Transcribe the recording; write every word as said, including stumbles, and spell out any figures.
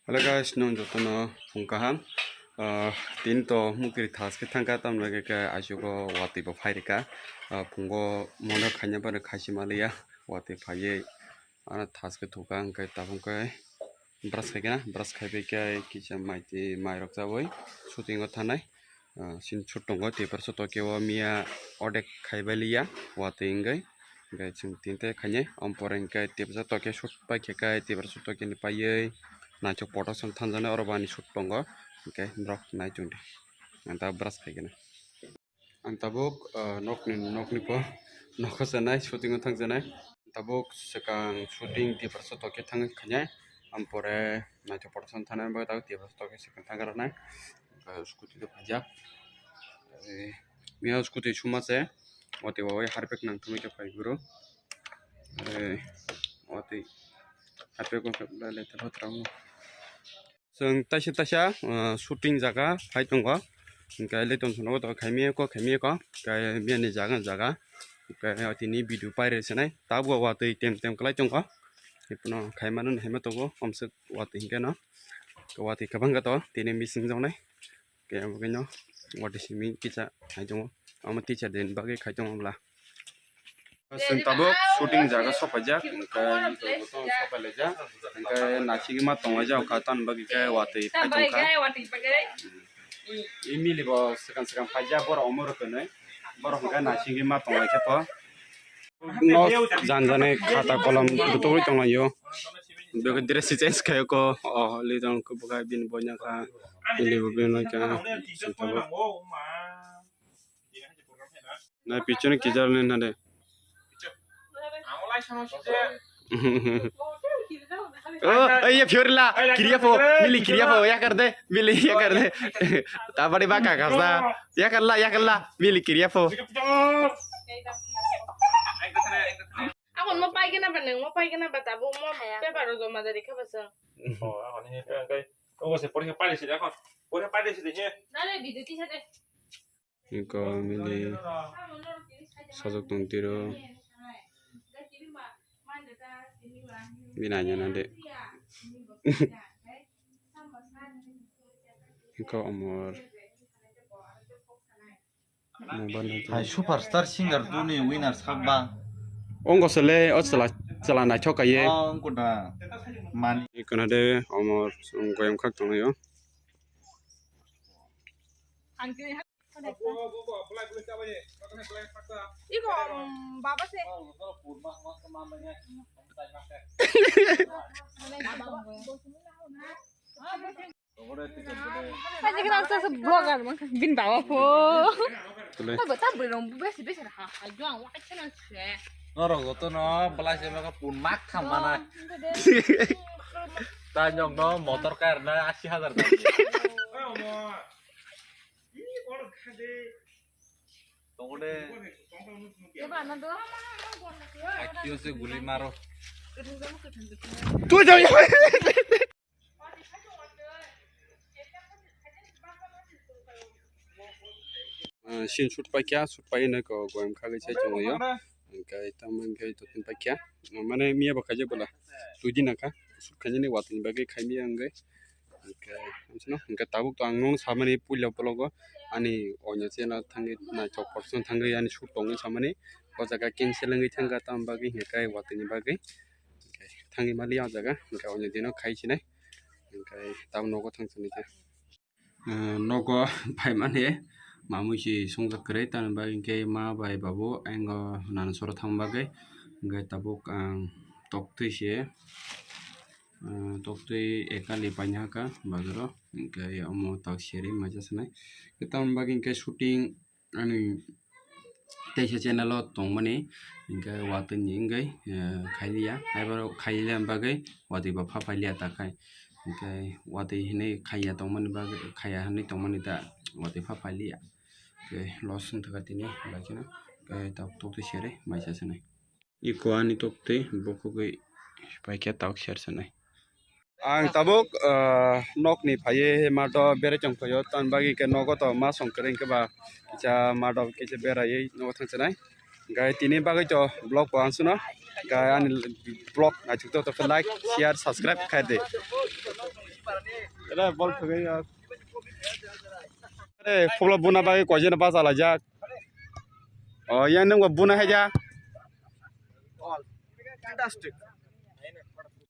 Hello guys, nung jotono phung kaham. Ah, tin to mukiri thas khe thangkha, tamno khe, khe aisugo watwi bo phai rikha. Ah, phungo mono khaina bari khaisi maliya, watwi phaiwi ano thas khe thukha, hwnkhe tabuk khe brush khaikhe na, brush khaibai khe kisa maitwi mairok chawi shooting o thanai. Ah, sin shoot tongo, Tiprasa Tokyo o miya odek khaibai liya, watwi wngwi. Hwnkhe chwng tinte khainai, ompore hwnkhe Tiprasa Tokyo shoot paikhe khe Tiprasa Tokyo ni paiwi naithok production thanjaknai, oro bo ani shoot tongo. Hwnkhe norok nai tongdi. Ang tabuk brush khaikhe na. Ang tabuk, ah, nokni, nokni pho, nokho chanai, shooting o thangjaknai. Tabuk swkang shooting Tiprasa Tokyo thangwi khainai. Ompore naithok production thanai bagwi tabuk Tiprasa Tokyo swkang thangjaknai. Scooty do khaijak. Eh, miya scooty suma se. Watwi wawi harpek nang thumui khe phai guru. Eh, watwi harpek o khe belai le tebo tram. Chwng taisa taisa, eh, shooting jaga phai tongo. Hwnkhe le tong sono to khaimiyako, khaimiyako. Hwnkhe biyani jaga, jaga. Hwnkhe tini video paire senai. Tabuk watwi tem tem kwlai tongo. Iphano khaimano haima tongo. Omswk watwi hwnkhe no. Watwi kwbangkha to tini missing jongnai. Khe abo khe no watwi simi kisa khai tongo. Omo teacher day ni bagwi khai tongo bwla. Chwng tabuk shooting jaga sopaijak, hwnkhe sopai laijak, hwnkhe naisingwi ma tonglaijak, wngkha tamni bagwi khe watwi phai tongkha. Imi libo swkang swkang phaijak, borok omo rwkwnwi, borok hwnkhe naisingwi ma tonglaikhe to. No jan jani khata kolom butugwi tonglaio. Bego dress change khaio ko, oh, lidong ko bukai bini boina kha, libo bini kha. Na pichone kijar ne na de. Oh, eh, ya Fiorella, kiriya po, mili kiriya po, ya kar de, mili ya kar de. Tabari baka kasa, ya kar la, ya kar la, mili kiriya po. Ako mo pai kena ba nang, mo pai kena ba tabo mo paper o joma dari kha basa. Oh, ako ni pe kai. Ogo se porikha pai de se, ako porikha pai de se de. Nale video tisa de. Iko mili sajak tong tiro. Bini anyana de. Iko omor. Hai superstar singer tuni winner sakba. Ongo sele o chwla chwla naithok kaye. Oh, ongko da. Mani. Iko na de omor goyam khak tongnayo. Iko, um, baba se. Vlogger man bin baba po. Tole. Tabo tabo rong besi besi ha ha juang wa chana se. Norok joto no belai se maka pun mak khamana. Ta nyok no motor kar na asi hazar. Tongode. Akio se guli maro. Tu jai. Ah, sin shoot paikha, shoot pai hwnwi ko goyam khagwi sai tongo yo. Hwnkhe tamo hwnkhe to tin paikha. Mane miya bo khaijak bwla. Twi din kha. Shoot khainani watwi bagwi khai miya hwnkhe. Hwnkhe, hwnkhe tabuk to ang nono samani puila vlog o ani onya channel thangwi naithok kosom thangwi ani shoot tongwi samani. O jaga cancel wngwi thangkha tamo bagwi hwnkhe watwi ni bagwi. Hwnkhe thangwi mali o jaga hwnkhe onya dino khai sinai. Hwnkhe tabuk nogo thang sinai khe. Ah, nogo phaimani mamui si songjak kwrwi, tamni bagwi hwnkhe ma bai babu ayang o nana soro thang bagwi hwnkhe tabuk ang toktwi se, ah, toktwi ekali paina hakha bazaro, hwnkhe omo tak seri maisa sanai. Tamni bagwi hwnkhe shooting ani teisa channel o tongmani hwnkhe watwi ni wngwi, eh, khailiya, haiborok khailiya bagwi watwi bo pha pailiya ta khai. Hwnkhe watwi hinwi khaiya tongmani bagwi, khaiya hinwi tongmani ta watwi pha pailiya. Hwnkhe loss wngthaka tini, bai kheno, hwnkhe tok, toktwi sere maisa sanai. Iko ani toktwi bukhugwi paikhe tok ser sanai. Ang tabuk, ah, nokni phaiwi mato berai tongphaio, tamni bagwi khe nogo to ma song kwrwi hwnkhe ba kisa mato kisa beraiwi nogo thangsinai. Hwnkhe tini bagwi to vlog bo ang suno Khe ani vlog naithok to, to like, share, subscribe khai de. Ere bol thwgwi ya. Ere phobla buna bagwi koijeno bacha laijak. O yang nungbo buna haija. Fantastic.